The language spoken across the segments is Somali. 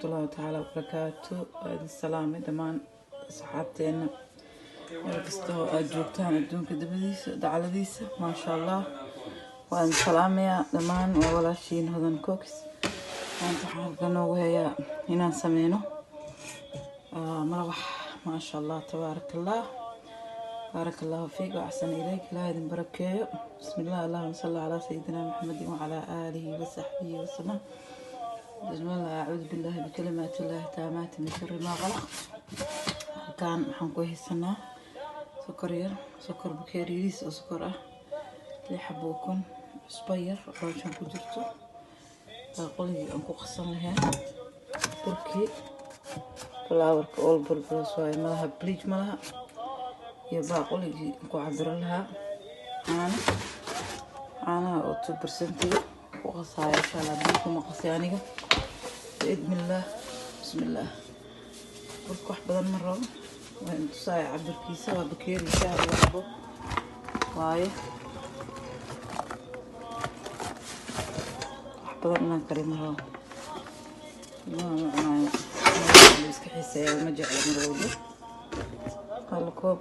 Waraxmatullaahi tacaala wabarakaatu. Waa idin salaamay dhammaan asxaabteena meel kasta oo aad joogtaan adduunka dabadiisa dacaladiisa. Maasha Allah, waan idin salaamayaa dhammaan. Waa walaashiin Hodan Cooks. Maanta waxaan halkan noogu hayaa inaan sameyno malawax. Maasha Allah, tabaaraka Allah, baarak allahu fiik wa axsana ilayk. Ilaah idin barakeeyo. Bismillah, allahuma salli calaa sayidina Maxamedin wacalaa aalihi wasaxbihi wasalam. Bismillah, acuudu billahi bikalimaati illahi taamaati min shari maa khalaq. Halkaan waxaan ku haysanaa sokor yar, sokor bakeeri yariis oo sokor ah, lix xabo ukun, cusbo yar oo rooshan ku jirto, baaquligii aan ku qasan lahayn, burkii flourka, all purpose waaye, malaha bleach malaha, iyo baaquligii aan ku cabiran lahaa, caano, caanaha oo 2%-iga ku qasaayo insha Allah. Biyo kuma qasay aniga, biidnillaah. Bismillaah. Burka wax badan ma rabo, waa in tusaaya cabirkiisa. Waa bakeeri shaaha lagu cabo waaye. Wax badan inaan kari ma rabo. Ilmaha ma cunaayo, la iska xiiseeya, ma jecla mar walba. Hal koob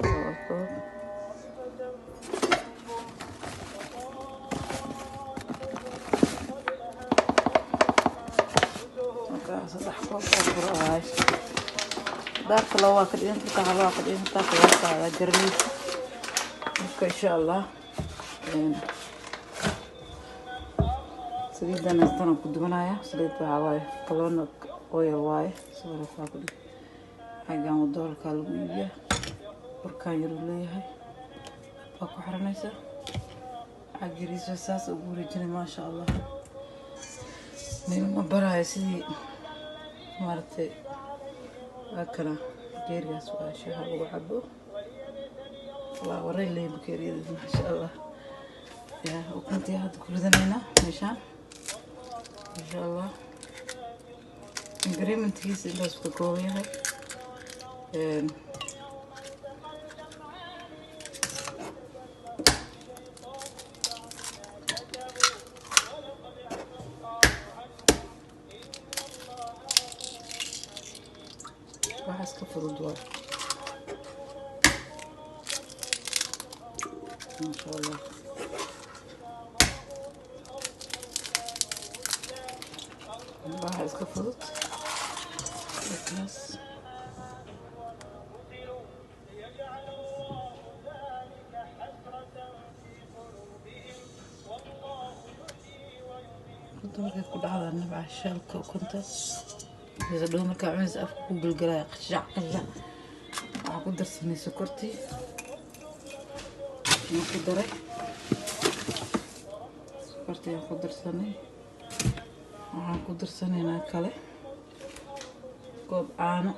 laba koob, marka saddex koob oo bur waaye. Daarta laba waa ka dhigan kartaa, hal waa ka dhigan kartaa, qiyaastaada garanaysa. Marka insha Allah saliidan haystana ku dubanaya. Saliid waxaa waaye canola oil waaye. Sawirkaa ku dhig xaggan wadoolkaa lagu iibiyaa. Burkaan yaruu leeyahay, waa ku xiranaysaa cagiriisa saas ugu wareejinay. Maasha Allah, nilma baraayo sidii maaragtay. Waa kana bakeerigaas, waa shaaha lagu cabo. Waa waray leeyahay bakeeriyada, maasha Allah. Yaa ukuntii hadda ku ridanaynaa meeshaan insha Allah. Ingredientkiisa intaas ka kooban yahay. Waxaas ka fudud waa, maasha Allah. Waxa iska fudud markaas. Ukunta markay ku dhacda nabca shellka ukunta isa dhow, markaa cunaysa afka ku gelgelaya, qashac qashac. Waxaa ku darsanay sokortii aan ku daray, sokortii aan ku darsanay. Waxaan ku darsanaynaa kale koob caano.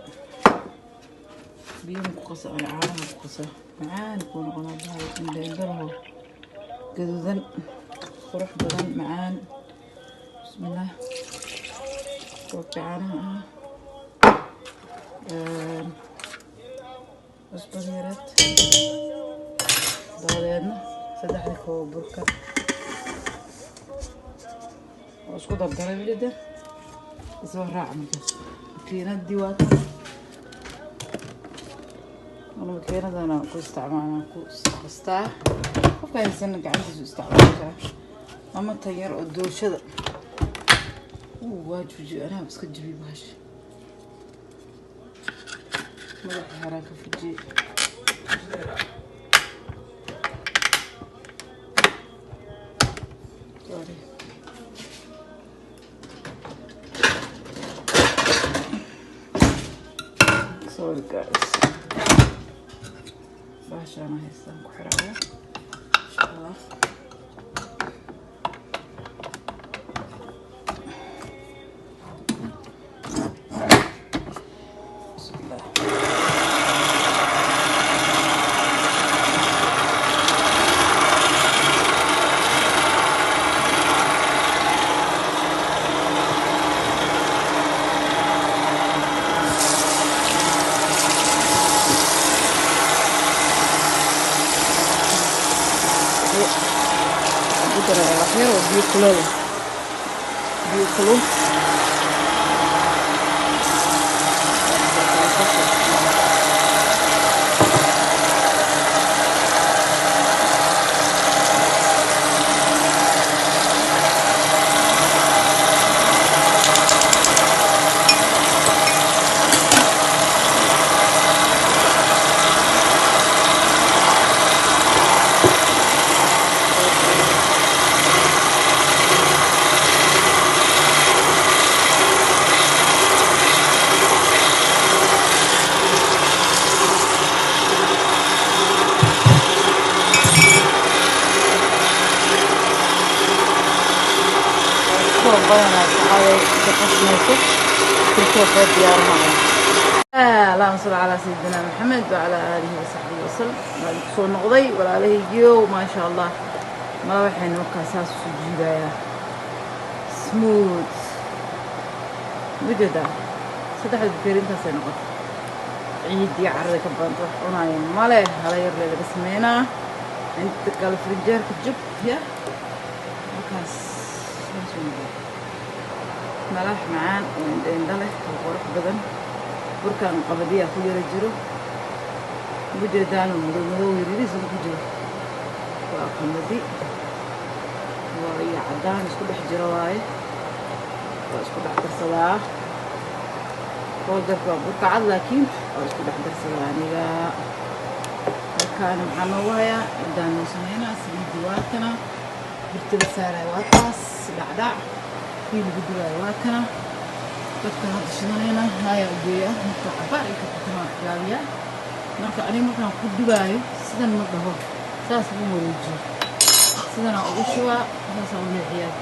Biyaha ku qasa ani, caanaha ku qasa, macaan kuu noqonaa. Bahal indha indhalaho gaduudan, qurux badan, macaan. Bismillaah, koobka caanaha ah, cusbada yareed, dabadeedna saddexdii koob burka oo isku dardaray welida isoo raaca. Markaas makiinadii waata. Ana makiinadana ku isticmaalaa, ku qastaa. Qofka haysana gacantiisu isticmaali karaa ama tan yar oo doolshada. Waa juujiyo, anaa iska jabiy bahasha, madaxa haraan ka fujiyey. Sorry. Sorry guys. Bahashaana haystaan ku xiraya insha Allah. Bismillah. Biyo kuleel, biyo kulul. Badanaa saxaabay inta qasmayso kulkoo soo diyaarinaya. Allahuma salli calaa sayidina Maxamed wacalaa aalihi wasaxbihi wasalam. Waa idinku soo noqday, walaalahaygiyow. Maasha Allah, mala waxayna markaa saas usu jiidayaa smooth. Mujeedaa, saddexda bakeeri intaasay noqotay. Ciiddii carada ka badanta wax cunaaya male, hala yar lee laga sameynaa, inta kale frinjeerka jub ya. Markaas saasuu noqday malax macaan oo indha indha leh oo qurux badan. Burkan qabadiyaa ku yara jiro, mujeedaanoo madow madow yariiriisa ku jiro. Waa qamadi, waa iyo caddaan isku dhex jiro waaye, waa isku dhex darsadaa. Powderka waa burka cad, laakiin waa isku dhex darsadaa aniga. Halkaana maxaa noogu hayaa? Ciddaan noo sameynaa. Saliidii waa kana, birta la saaraya waa taas, dhacdhac kii lagu dubaayo waa kana. Dadkan hadda shidanayna haayaa u geeya. Marka cabaar ay karkatamaan gaabiyaa. Marka aniga markaan ku dubaayo sidan ma dhaho, saas ma wareejiyo, sidanaa ugu shubaa, saasaan u leexiyaa,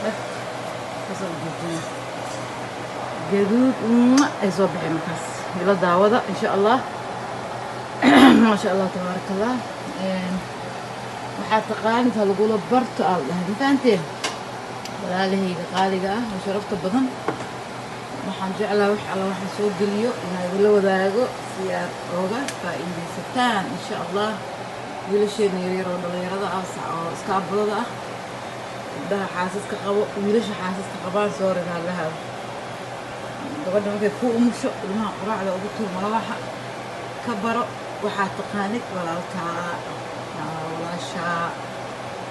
dhag saasaan u joojinaa, gaduud ay soo baxeen. Markaas ila daawada, insha Allah. Maasha Allah, tabaaraka Allah. Waxaa taqaanid ha lagula barto aa la dhahay, ma fahanteen? Walaalahayga qaaliga ah oo sharafta badan, waxaan jeclaa wax alla waxaan soo geliyo inaan idinla wadaago si aad ooga faa'iidaysataan, insha Allah. Wiilasheena yaryar oo dhalinyarada ah oo iskaabulada ah, gabdhaha xaasaska qabo, wiilasha xaasaska qabaan, soo ragaalaha gabadha markay ku umusho ilmaha quraacda ugu tuur malawaxa. Ka baro waxaa taqaanid walaalkaa, walaashaa.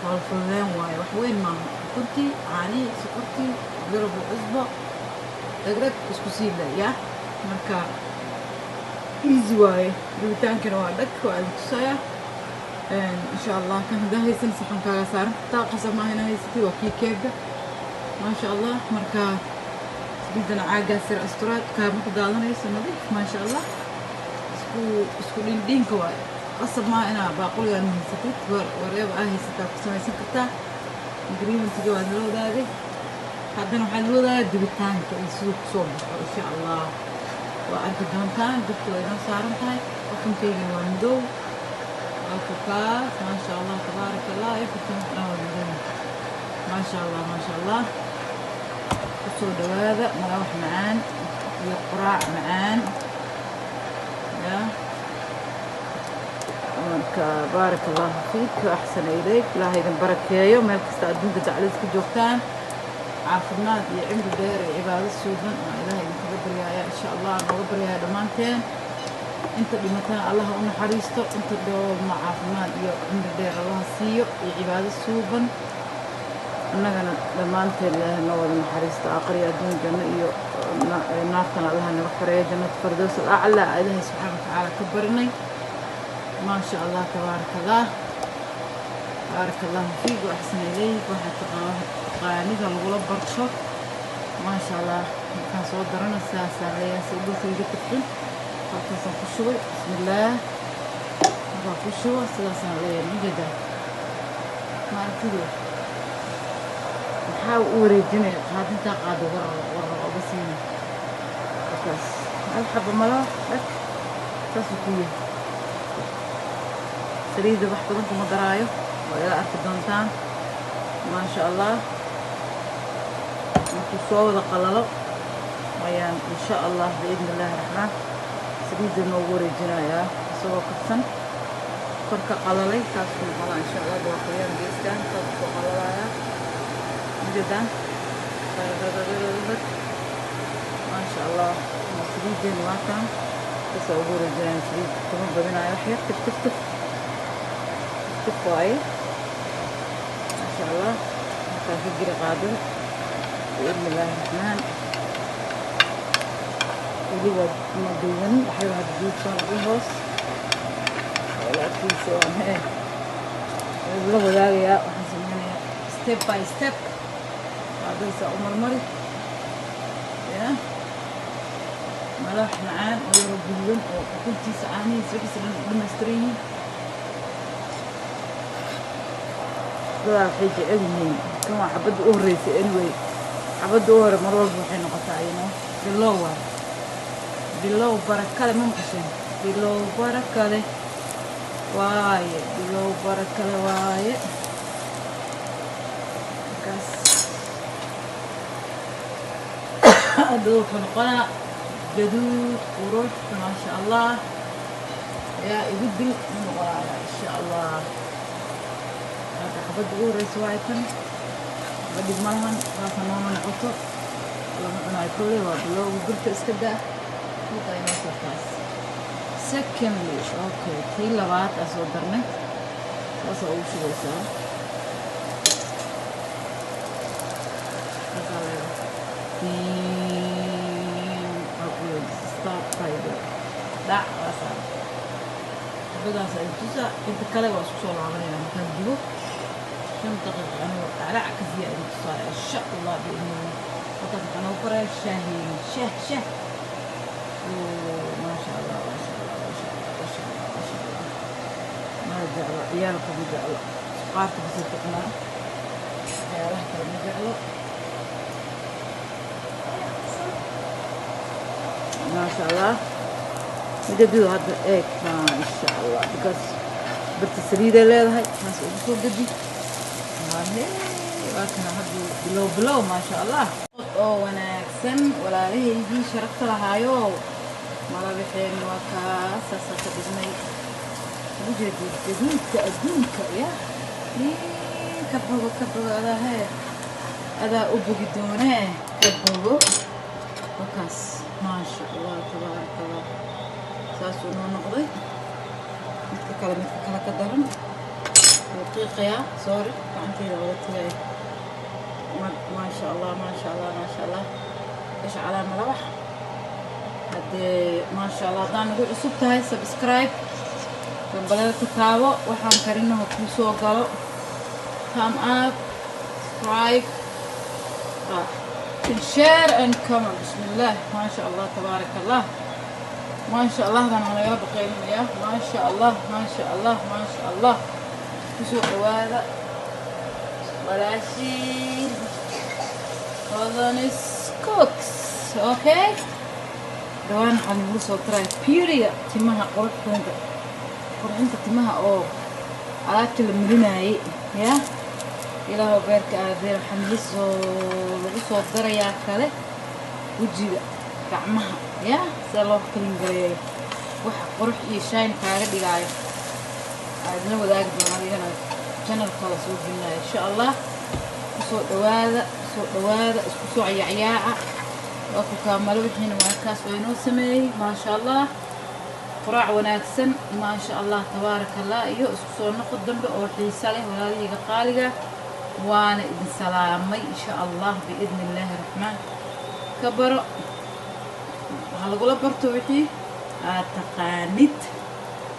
Howl fududeen waaye, wax weyn maaha. Ukuntii, caanihii, sokortii, garabu, cusbo, dhagrag isku sii ya. Marka easy waaye. Dubitaankana waa dhag, waa idin tusayaa, insha Allah. Kan haddaa haysan, saxankaaga saaran kartaa, qasab maaha inaa haysatid. Waa kii keega, maasha Allah. Marka saliidana caagaas yar asturaad kaama ku daadanayso, nadiif, maasha Allah. Isku dhindhiinka waaye, qasab maaha inaa baaquligaan haysatid, wareeba aa haysataa ku samaysan kartaa. Ingredientiga waa nala wadaagay, haddana waxaa nala wadaagay dubitaanka iyo siduu kusoo baxo, insha Allah. Waa arki doontaan. Dubta waa inoo saaran tahay. Ovenkaygana waa madow, waa kukaas. Maasha Allah, tabaaraka Allah. Everything dhan waa madow, maasha Allah, maasha Allah. Kusoo dhawaada malawax macaan iyo quraac macaan ya. Marka baaraka Allahu fiik, axsana ilayk. Ilaahay idin barakeeyo meel kasta adduunka dacladiis ka joogtaan. Caafimaad iyo cimri dheer iyo cibaado suuban waa Ilaahay idinkaga baryaaya, insha Allah. Nooga baryaaya dhammaanteen. Inta dhimatana Allaha u naxariisto, inta dhoolna caafimaad iyo cimri dheer Allaha siiyo iyo cibaado suuban. Annagana dhammaanteen Ilaahay noo wada naxariisto, aakhriya adduun, janno iyo naartana Allaha naga xoreeyo. Jannat fardows alaclaa Ilaahay subxaana watacaala ka barinay. Maasha Allah, tabaaraka Allah. Baaraka Allahu fiik wa axsana ilayk. Waxaa taqaanida lagula barto, maasha Allah. Markaan soo darana sidaasaa leeyahay, si dhulka iga tifin. Halkaasaan ku shubay, bismillaah. Markaan ku shubo sidaasaan leeyahay, majeedaa maaragtidu maxaa u wareejinaya? Qaadintaa qaado, warar warar oga siina. Markaas hal xabo malawax dhag saasuu ku yahay. Saliidda wax badan kuma daraayo, waa ila arki doontaan, maasha Allah. Markuu soo wada qalalo ayaan, insha Allah, biidni Illaahi raxmaan, saliidda noogu wareejinayaa isagoo karsan. Korka qalalay saasuu noqonaa, insha Allah. Waa qoyaan geeskan, saas kusoo qalalaya, ujeedaan. Maasha Allah. Saliideena waa taan, saasaa ugu wareejinaya. Saliid kama badinayo, wax yar, tif tif tif tif waaye. Maasha Allah. Markaan ka geli qaadada, biidni Illaahi Raxmaan. Weli waa ma duuganin, waxyar hadda duugtaan ugu hoos walaalkiisa. Waan hee la wadaagayaa, waxaan sameynayaa step by step. Qaadada saa u marmari ya malax macaan oo yaro guduudan oo ukuntiisa, caanihiisa, wixiisa dhan u dhamaystiran yihiin. Dadaa waxay jecel yihiin kan waa xabadda u horreysay. Anyway, xabadda u hore mar walba waxay noqotaa bilow waay, bilow barakale. Ma maqasheen? Bilow barakale waaye, bilow barakale waaye. Markaas hadda wuxuu noqonaa gaduud qurux, maasha Allah. Yaa igu dil u noqonaya, insha Allah. Hadda xabadda ugu horeysa waaye tan, waxba dhib ma lahan. Saasa nooma noqoto, lama cunaayo kolley, waa bilowga. Birta iska daa, halkaa inoo sartaas. Secondly, okay, tii labaad aa soo darnay, saasaa ugu shubaysaa, saasaa leedahay. Stop tiger dhac waa saar. Xabadaas ay tusa, inta kale waa isku soo laabanayna markaan dubo 5 daqiiqo. Anigoo dhacdhac ka siiya idin tusaaya, insha Allah, biidnillah. Halkaas waxaa noogu qoraya shaahi, shaah shaah. Maasha Allah, maasha Allah, maasha Allah, maasha Allah, maasha Allah. Ma jeclo ciyaalka, ma jeclo suqaarka, basay ku cunaa, waxyaalaha kale ma jeclo. Maasha Allah. Midabadu hadda eeg, maasha Allah, because birta saliiday leedahay. Taas ugu soo gedi. Hahe, waa kana haddu bilow bilow, maasha Allah, oo wanaagsan. Walaalahaygii sharafta lahaayo, malabaxeeni waa kaas, saasaa ka dhignay. Ugu jeedid gaduudka adduunka ya ka bogo, ka bogo. Adaa hee, adaa u bogi doonee, ka bogo. Wakaas, maasha Allah, tabaaraka Allah. Saasuu noo noqday. Midka kale, midka kale ka daran wuu qiiqayaa. Sorry, gacantayda wada tagay. Maasha Allah, maasha Allah, maasha Allah. Ish calaa malabax haddee. Maasha Allah. Haddaan nagu cusub tahay, subscribe, gambaleelka taabo, waxaan karinaho kuu soo galo. Thumb up, subscribe and share and comment. Bismillah, maasha Allah, tabaaraka Allah. Maasha Allah dan nagala baqaynaya. Maasha Allah, maasha Allah, maasha Allah. Kusoo dhawaada walaashiin Hodanis Cooks. Okay, dhawaan waxaa nagu soo taraya beautyga timaha, quruxda, qurxinta timaha oo alaabta la marinayay ya Ilaahoo beerka aadee. Waxaa lagu soo darayaa kale wejiga, gacmaha ya sida loo clean gareeyo, waxa qurux iyo shine kaaga dhigaayo aa idinla wadaagi doonaa. Adigana channelka la soo gelinaya, insha Allah. Kusoo dhawaada, kusoo dhawaada, isku soo cayaacyaaca. Waa ku kaamalo wixiina, waa kaas, waa inoo sameeyey, maasha Allah. Quraac wanaagsan, maasha Allah, tabaaraka Allah. Iyo isku soo noqod dambe oo xiisa leh, walaalahayga qaaliga. Waana idin salaamay, insha Allah, biidni Illaahi Raxmaan. Ka baro, waxaa lagula barto wixii aad taqaanid,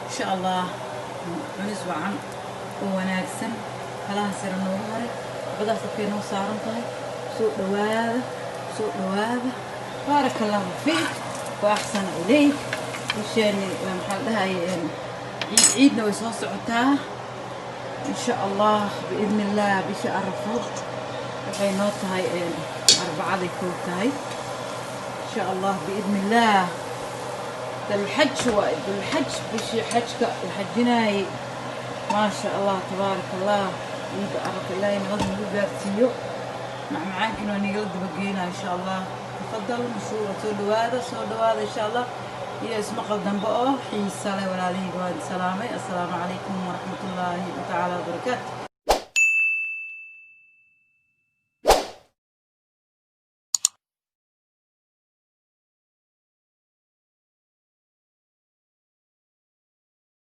insha Allah. Cunis wacan oo wanaagsan. Kalaha sare noogu haray, labadaas afkay noo saaran tahay. Soo dhawaada, soo dhawaada. Baaraka Allahu fiik wa axsana ilayk. Bisheeni maxaa la dhahaye, ciid ciidna way soo socotaa, insha Allah, biidni Illah. Bisha Arafo waxay noo tahay Arbacaday koog tahay, insha Allah, biidni Illah. Dalxaj waay, dulxaj, bishii xajka la xajinaayey. Maasha Allah, tabaaraka Allah. Ciidda Arafa Ilaahay nabad nagu gaarsiiyo. Macmacaankiina waa nigala dabageynaa, insha Allah. Tafadal masuura. Soo dhawaada, soo dhawaada, insha Allah. Iyo ismaqal dambe oo xiisa leh, walaalahayga. Waan salaamay. Assalaamu calaykum waraxmatullaahi tacaala wabarakaatu.